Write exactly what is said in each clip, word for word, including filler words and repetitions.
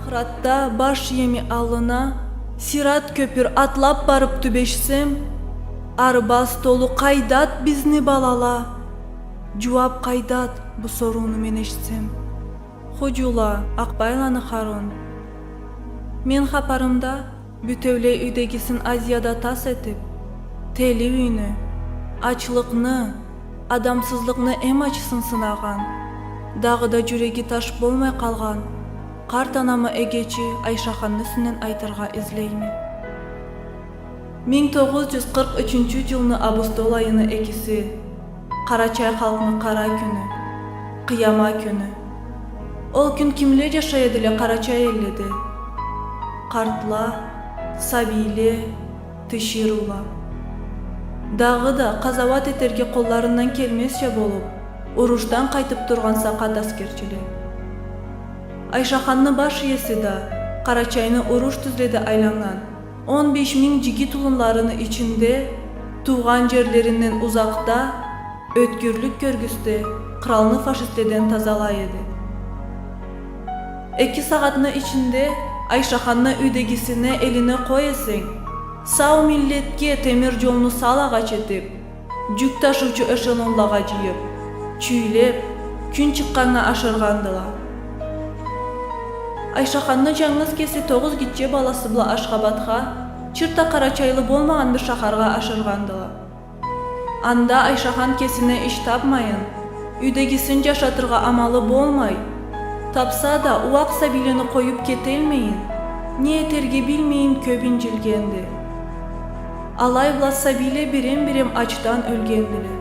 Къыратда баш иеми аллына сират кёпюр атлап барып тюбешсем, арба столу къайдат бизни балала? Джууап къайдат бу сорууну мен эшитсем? Худжула, Акъбайланы Харун. Мен хапарымда бютеулей юйдегисин Азияда тас этип, тели юйню, ачлыкъны, адамсызлыкъны эм ачысын сынагъан, дагъыда джюреги таш болмай къалгъан къарт анамы эгечи Айшаханны юсюнден айтыргъа излейме. Минг тогъуз джюз къыркъ ючюнчю джылны август айыны экиси, къарачай халкъны къара кюню, къыяма кюню. Ол кюн кимле джашай эдиле Къарачай элледе? Къартла, сабийле, тиширыула. Дагъыда къазауат этерге къолларындан келмезча болуп, урушдан къайтып тургъан сакъат аскерчиле. Айшаханны баш иеси да Къарачайны уруш тюзледе айланнган он беш минг джигит уланларыны ичинде, туугъан джерлеринден узакъда, ёткюрлюк кёргюзте, къралны фашистледен тазалай эди. Эки сагъатны ичинде Айшаханны юйдегисине элине къой эсенг, сау миллетге темир джолну сал агъач этип, джюк ташыучу эшелонлагъа джыйып, чюйлеп, кюн чыкъгъаннга ашыргъандыла. Айшаханны джангыз кеси тогъуз гитче баласы бла Ашхабадха, чыртда къарачайлы болмагъан бир шахаргъа ашыргъандыла. Анда Айшахан кесине иш табмайын, юйдегисин джашатыргъа амалы болмай, тапса да, ууакъ сабийлени къоюп кетелмейин, не этерге билмейин, кёп инджилгенди. Алай бла сабийле бирем-бирем ачдан ёлгендиле.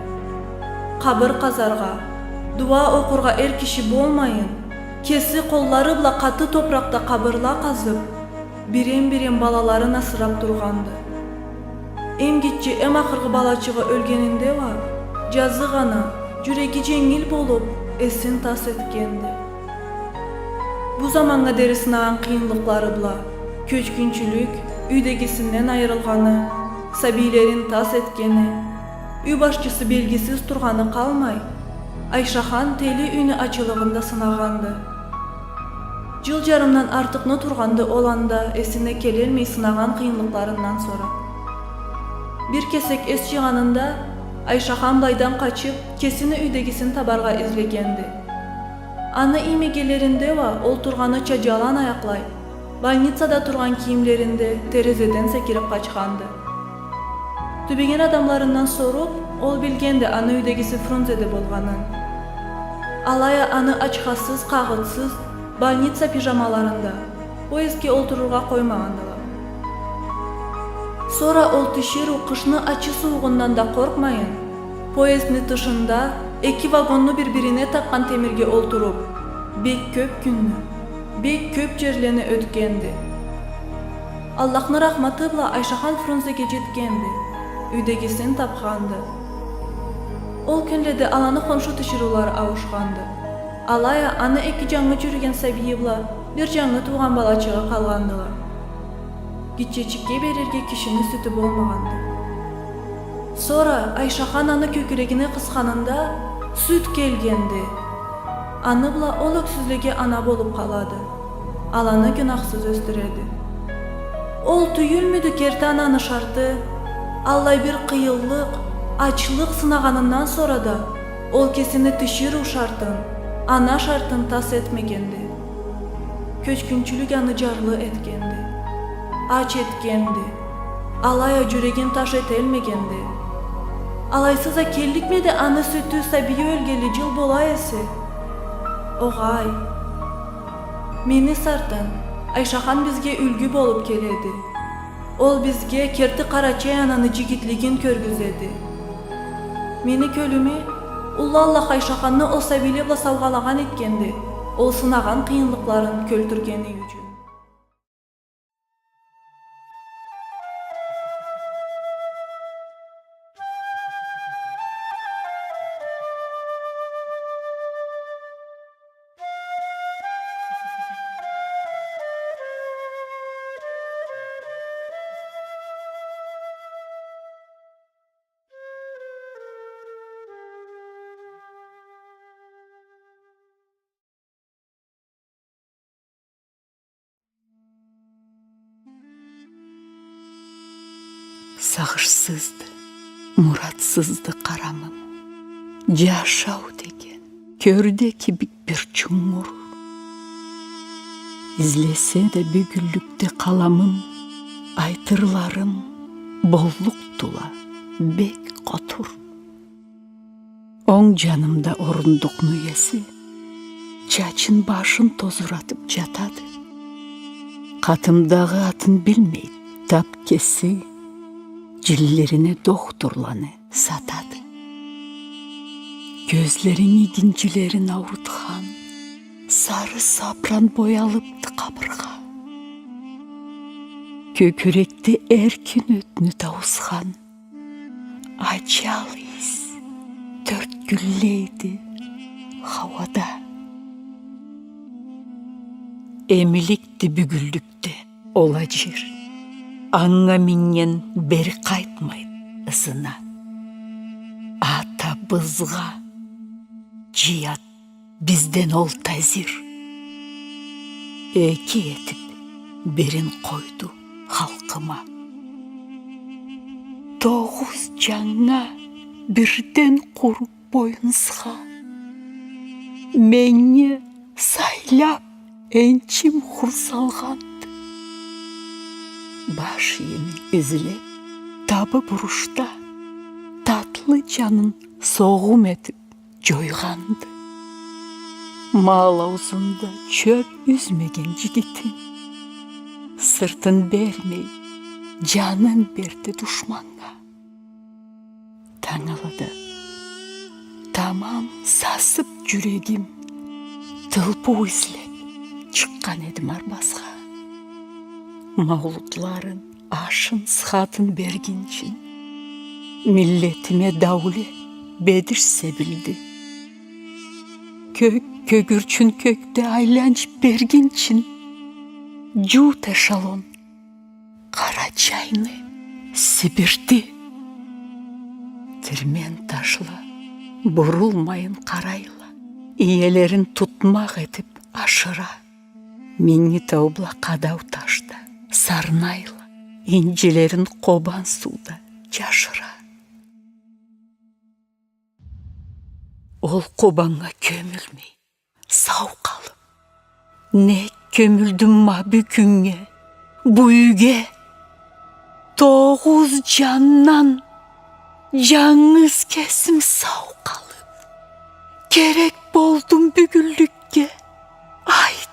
Къабыр къазаргъа, дууа окъургъа эр киши болмайын, кеси къоллары бла къаты топуракъда къабырла къазып, бирем-бирем балаларын асырап тургъанды. Эм гитче, эм ахыргъы балачыгъы ёлгенинде уа, джазыкъ ана, джюреги дженгил болуп, эсин тас этгенди. Бу заманнга дери сынагъан къыйынлыкълары бла, кёчгюнчюлюк, юйдегисинден айырылгъаны, сабийлерин тас этгени, юй башчысы белгисиз тургъаны къалмай, Айшахан тели юйню ачылыгъын да сынагъанды. Джыл джарымдан артыкъны тургъанды ол анда, эсине келелмей сынагъан къыйынлыкъларындан сора. Бир кесек эс джыйгъанында, Айшахан былайдан къачып, кесини юйдегисин табаргъа излегенди. Аны иймегенлеринде уа ол тургъаныча джалан аякълай, больницада тургъан кийимлеринде терезеден секирип къачханды. Тюбеген адамларындан соруп, ол билгенди аны юйдегиси Фрунзеде болгъанын. Алай а аны ачхасыз, къагъытсыз, больница пижамаларында, поездге олтурургъа къоймагъандыла. Сора ол тиширыу къышны ачы суугъундан да къоркъмайын, поездни тышында эки вагонну бир-бирине такъгъан темирге олтуруп, бек кёп кюнню, бек кёп джерлени ётгенди. Аллахны рахматы бла Айшахан Фрунзеге джетгенди, юйдегисин тапханды. Ол кюнледе аланы хоншу тиширыулары ауушханды. Алай а аны эки джангы джюрюген сабийи бла бир джангы туугъан балачыгъы къалгъандыла. Гитчечикге берирге кишини сютю болмагъанды. Сора Айшахан аны кёкюрегине къысханында сют келгенди. Аны бла ол ёксюзлеге ана болуп къалады. Аланы гюнахсыз ёсдюреди. Ол тюйюлмюдю керти ананы шарты? Аллай бир къыйынлыкъ, ачлыкъ сынагъанындан сора да ол кесини тиширыу шартын, ана шартын тас этмегенди. Кёчгюнчюлюк аны джарлы этгенди. Ач этгенди. Алай а джюрегин таш этелмегенди. Алайсыз а келликмиди аны сютю сабийи ёлгенли джыл бола эсе? Огъай. Мени сартын, Айшахан бизге юлгю болуп келеди. Ол бизге керти къарачай ананы джигитлигин кёргюзеди. Мени кёлюме, уллу Аллах Айшаханны ол сабийле бла саугъалагъан этгенди, ол сынагъан къыйынлыкъларын кёлтюргени ючюн. Тыгъышсызды, муратсызды къарамым. Джашау деген кёрде кибик бир чунгур. Излесе да бюгюнлюкде къаламым, айтырларым боллукъдула бек къотур. Онг джанымда орундукъну иеси чачын-башын тозуратып джатады. Къатымдагъы атын билмейди тап кеси, джиллерине дохтурланы сатады. Кёзлерин игинджилерин аурутхан сары сапран боялыпды къабыргъа. Кёкюрекде эркин ётню тауусхан аджал ийис тёрткюллейди хауада. Эмиликди бюгюнлюкде ол аджир. Анга миннген бери къайтмайды ызына. Атабызгъа джият бизден ол тазир. Эки этип бирин къойду халкъыма. Тогъуз джаннга бирден къуруп боюнсха, меннге сайлап энчим хур салгъанды. Баш иеми излеп, табы бурушда татлы джанын согъум этип джойгъанды. Мал аузунда чёп юзмеген джигитим сыртын бермей, джанын берди душманнга. Танг алада тамам сасып джюрегим, тылпыу излеп чыкъгъан эдим арбазгъа. Маулутларын, ашын, схатын бергинчин, миллетиме даулет, бедиш себилди. Кёк кёгюрчюн кёкде айланч бергинчин, джуут эшелон Къарачайны Сибирди. Тирмен ташла бурулмайын къарайла, иелерин тутмакъ этип ашыра. Минги тау бла Къадау ташда сарнайла, инджилерин Къобан сууда джашыра. Ол Къобаннга кёмюлмей, сау къалып, нек кёмюлдюм ма бюгюннге, бу юйге? Тогъуз джандан джангыз кесим сау къалып, керек болдум бюгюнлюкге. Айт,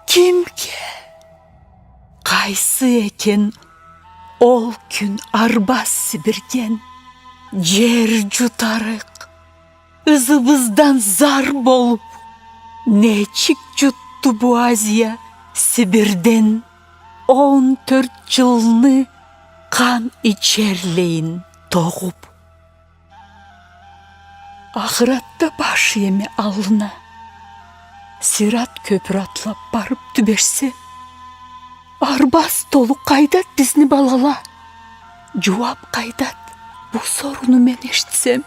кимге? Къайсы экен ол кюн арбаз сибирген, джер джутарыкъ, ызыбыздан зар болуп, нечик джутду бу Азия Сибирден он тёрт джылны къан ичерлейин тогъуп? Ахыратда баш иеми аллына сират кёпюр атлап барып тюбешсем, арбаз толу къайдат бизни балала? Джууап къайдат бу соруну мен эшитсем?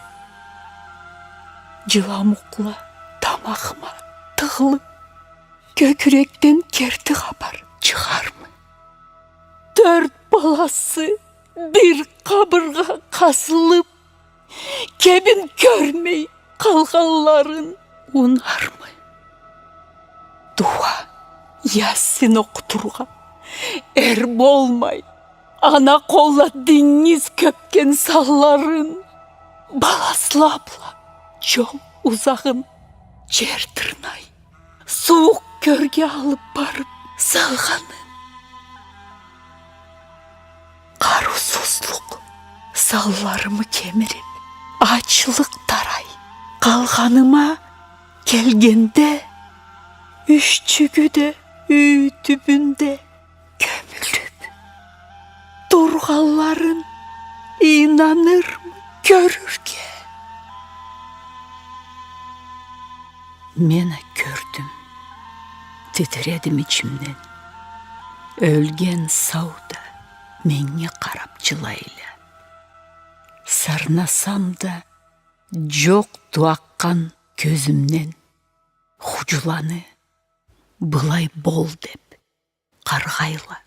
Джыламукъла тамакъыма тыгъылып, кёкюрекден керти хапар чыгъармы? Тёрт баласы бир къабыргъа къазылып, кебин кёрмей къалгъанларын унармы? Дуа, Ясин окъутургъа эр болмай, ана къолла дингиз кёпген санларын, баласла бла джол узагъын джер тырнай, сууукъ кёрге алып барып салгъанын. Къарыусузлукъ санларымы кемирип, ачлыкъ тарай къалгъаныма келгенде, ючюгю да юй тюбюнде кёмюлюп тургъанларын ийнанырмы кёрюрге? Мен а кёрдюм, титиредим ичимден. Ёлген сау да меннге къарап джылайла. Сарнасам да, джокъду акъгъан кёзюмден. Худжуланы былай бол деп къаргъайла.